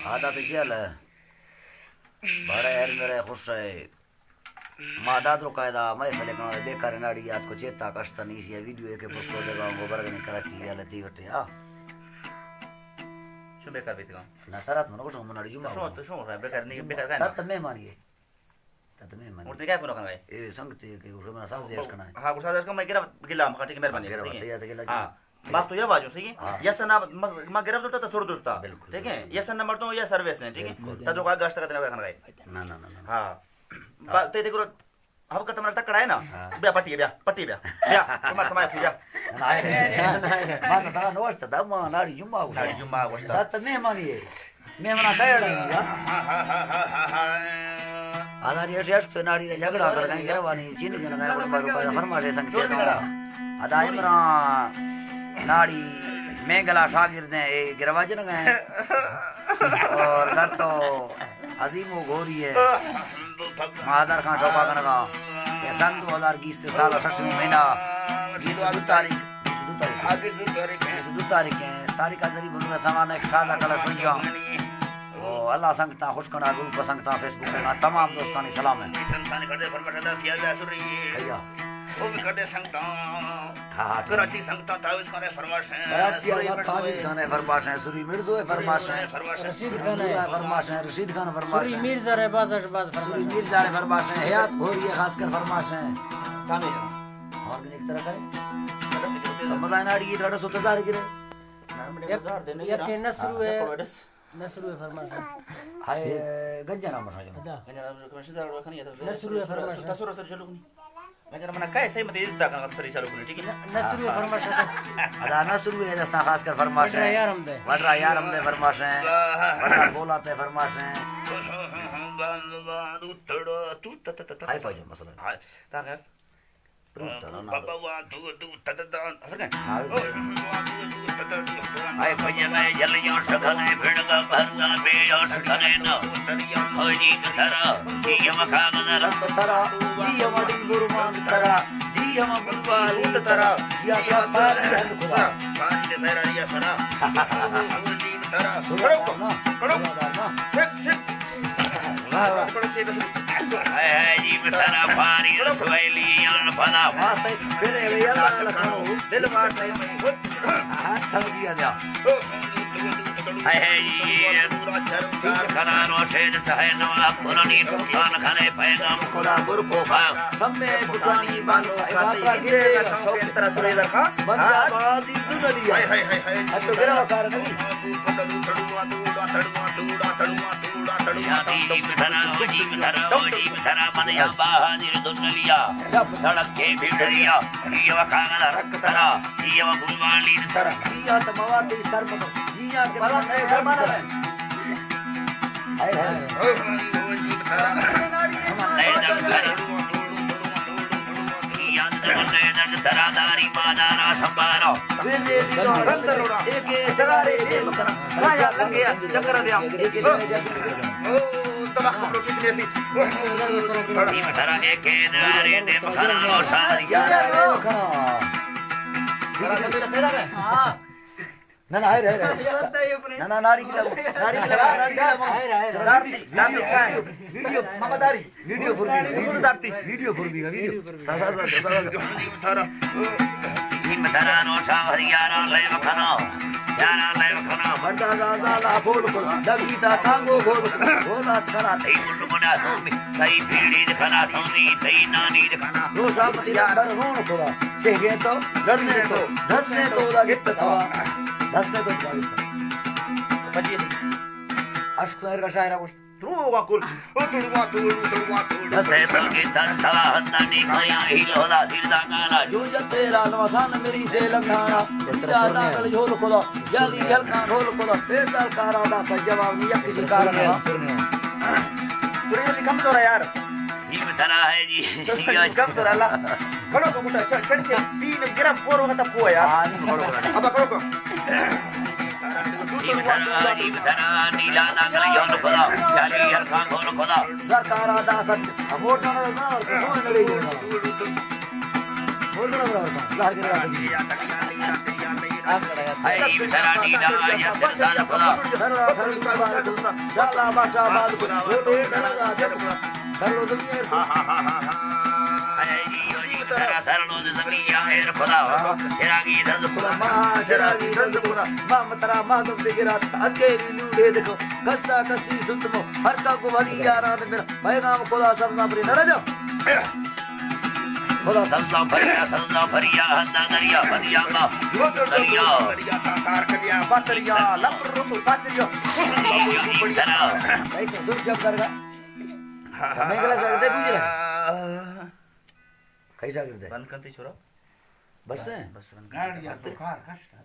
آ دات چی حال ہے؟ بارہ ہر میرے خوش ہے۔ ما دادرو قاعدہ محفل کنا بیکار ناڑی یاد کو چیتا کشتا نیشی ویڈیو ایک پر کو دے گا گو برگنی کراچی یا لتی وٹے آ۔ شو بیکار بیت گا؟ نہ ترات منو کو شو مناڑی جمعہ شو تو شو بیکار نہیں، بیکار کا؟ ترات مہمانی ہے۔ ترات مہمانی۔ اور تے کیا پنو کنا؟ اے سنگتے کہ گو منا ساز یش کنا۔ ہاں، گو ساز یش کنا، میں گرا گلا مخاٹی کی مہربانی۔ ہاں۔ باغ تو یا واجو صحیح ہے؟ ہاں۔ یا سنا ما گرفت ہوتا تو سر دوتا۔ بالکل، ٹھیک ہے؟ بالکل۔ یا سنا مردوں یا سروس ہیں، ٹھیک ہے؟ بالکل۔ تا تو کا گشت کا تنا کھانا ہے۔ نہ، نہ، نہ، نہ۔ ہاں۔ با-، تے دیکھو، اب کا تمہارا تکڑا ہے نا؟ ہاں۔ بیا پٹی بیا، پٹی بیا۔ بیا، تمہارا سمایا تھی بیا۔ نہ، نہ، نہ۔ ما تو ترا نوشت دا، ما ناڑی جمعہ گوشت۔ ناڑی جمعہ گوشت۔ تا تو مہمانی ہے۔ مہمانا دایڑا یا۔ آداری اش اش تو ناڑی دے جھگڑا کر گئے، گروانی چین جن گئے، بڑا بڑا فرمائش سنگتے۔ ادا عمران ناڑی مینگلا شاگرد ہیں، اے گروا جن گئے۔ اور در تو عظیم و گھوری ہے۔ ما ہزار خان ٹوکا کنگا۔ اے سن دو ہزار گیست سال ششمی مہینہ۔ گیست دو تاریخ۔ گیست دو تاریخ۔ گیست دو تاریخ ہیں۔ تاریخ آزری بھلو سامان ایک سال کلا سنجا۔ او اللہ سنگتاں خوش کنا، گروپ سنگتاں، فیس بک نا تمام دوستانی سلام ہے۔ سنگتانی کردے فرمائش ادا کیا گیا سری۔ کیا؟ او بھی کردے سنگتاں۔ ہاں، ہاں، ٹھیک۔ کراچی سنگتاں تاویز خانے فرمائش ہیں۔ کراچی سری آزاد مرزو تاویز ہے۔ خانے فرمائش ہیں، سری مرزو ہے فرمائش ہیں۔ رشید خان ہے۔ منظور ہے فرمائش ہیں، رشید خان فرمائش سری ہیں۔ میر زر ہے، باز اش باز سری فرمائش ہیں۔ میر زر ہے فرمائش ہیں، حیات گھوری ہے خاص کر فرمائش ہیں۔ کامے جناب۔ اور بھی ایک طرح کرے۔ تو مزہ ناڑی یہ تھوڑا سوتا دار گرے۔ یک، یک نسرو ہے۔ نسرو ہے فرمائش۔ ہائے، گنجا نام شاہ جان۔ ادا۔ گنجا نام شاہ جان۔ نسرو ہے فرمائش۔ تصور سر چلو کنی۔ گنجا نام منا کہے صحیح مت عزت دا کنا سر چلو کنی، ٹھیک ہے؟ نسرو ہے فرمائش۔ ادا نسرو ہے دستا خاص کر فرمائش۔ وڈرا یار ہم دے۔ وڈرا یار ہم دے فرمائش۔ وڈرا بولا تے فرمائش۔ ہائے فوجو مسئلہ۔ ہائے، تار کر۔ بابا وا دو دو تد دان۔ خبر ہے؟ ہاں۔ اے پجن جل یوش کنے بھڑگا بھرگا بے یوش کنے نا۔ ہو جی ترا، جی ہم کاغذ رنگ ترا، جی ہم ڈی برمان ترا، جی ہم بلوال ترا، یا ترا پاری ہند خدا۔ پاری دے میرا یا سرا۔ ہو جی ترا۔ کھڑو، کھڑو۔ ٹھیک، ٹھیک۔ واہ، واہ۔ اے جی مٹھارا پاری سویلی آن پدا۔ واہ، صحیح۔ پھر اے یلا لکھو۔ دل واٹ نہیں۔ ہاتھ تھا دیا جا۔ اے جی کھنا رو سید چاہے نوا پرانی ٹکان کھنے پیغام کھلا برکو کا۔ سمے پٹانی بالو کھاتے۔ ترا سرے درکا۔ بندہ بادی دنیا۔ ہائے، ہائے، ہائے، ہائے۔ اتو گرا کار نہیں۔ یا جی مٹھارا، او جی مٹھارا، او جی مٹھارا، من یا بہادر دنیا۔ سڑک کے بھیڑیا، یہ وکاغذ رکھ ترا، یہ وگلوالی ترا۔ یہ تو مواتی سر مدو، یہ کے بلا ہے، سر مدو۔ ہائے، ہائے۔ نہ، نہ، ہائے، ہائے، ہائے۔ نہ، نہ، ناڑی کلا، ناڑی کلا، ناڑی کلا۔ دارتی، دارتی، ویڈیو، ویڈیو، ماما داری۔ ویڈیو فور بی، ویڈیو دارتی، ویڈیو فور بی، ویڈیو۔ تازہ، تازہ، تازہ۔ تھارا۔ نیم تھارا نو ساور یارا لے وکھنا، یارا لے وکھنا۔ بندہ زازا لا بول کھلا، لگی تا تانگو بول کھلا، بولا تھارا۔ تئی ملک بنا سومی، تئی پیڑی دکھنا سومی، تئی نانی دکھنا۔ نو سامتی لندر رون کھلا۔ چہگے تو لڑنے تو، دستے تو دا گت تھا۔ دستے تو دا گت تھا۔ پجی۔ عشق تو ہر کا شاعرہ گوشت۔ درو وا کل۔ او تڑوا تڑو، تڑوا تڑو۔ دستے تو گت تھا، ہندانی کھایا ہی لولا، دیر دا گانا۔ جو جتے را نوسان میری سے لنگانا۔ یا دا کل جھول کھلا، یا دی جھلکان رول کھلا۔ پھر دا کارا دا جواب نہیں، یک کسی کار نہیں۔ سرے کم تو یار۔ یہ بتنا ہے جی۔ کم تو اللہ۔ کھڑو کو گٹا چڑھ، چڑھ کے تین گرم پور وقت پو یار۔ ہاں، نہیں، کھڑو کو۔ اب کھڑو کو۔ جی بتنا، جی بتنا، نیلا نانگل یون خدا، جالی ہلکا گور خدا۔ سرکارا دا سچ، ووٹ نہ رہنا اور کسو نہ لے جانا۔ ووٹ نہ رہنا، ظاہر کرے گا۔ اے سرا نیلا یا سرسان خدا۔ اے جی، او جی، سرا سر لوز زمین یا ایر خدا۔ چراغی دز خدا، ما چراغی دز خدا۔ ما مترا ما دز گرا، از کے لوڑے دیکھو، کسا کسی ظلم، ہر کا کو بھلی یاران میرا۔ پیغام خدا سبزا پری نہ رجا۔ خدا سبزا پھریا، سبزا پھریا، ہندا دریا، پھریا ما۔ دریا۔ دریا، تاکار کریا، باتریا، لپر رسو، باتریا۔ بھائی تو زور جب درگا۔ میں گلا جاگ دے گجرا۔ کئی جاگ دے؟ بند کرتے چھوڑا۔ بس ہے؟ بس بند کر۔ گاڑی یا تو کار کشتا۔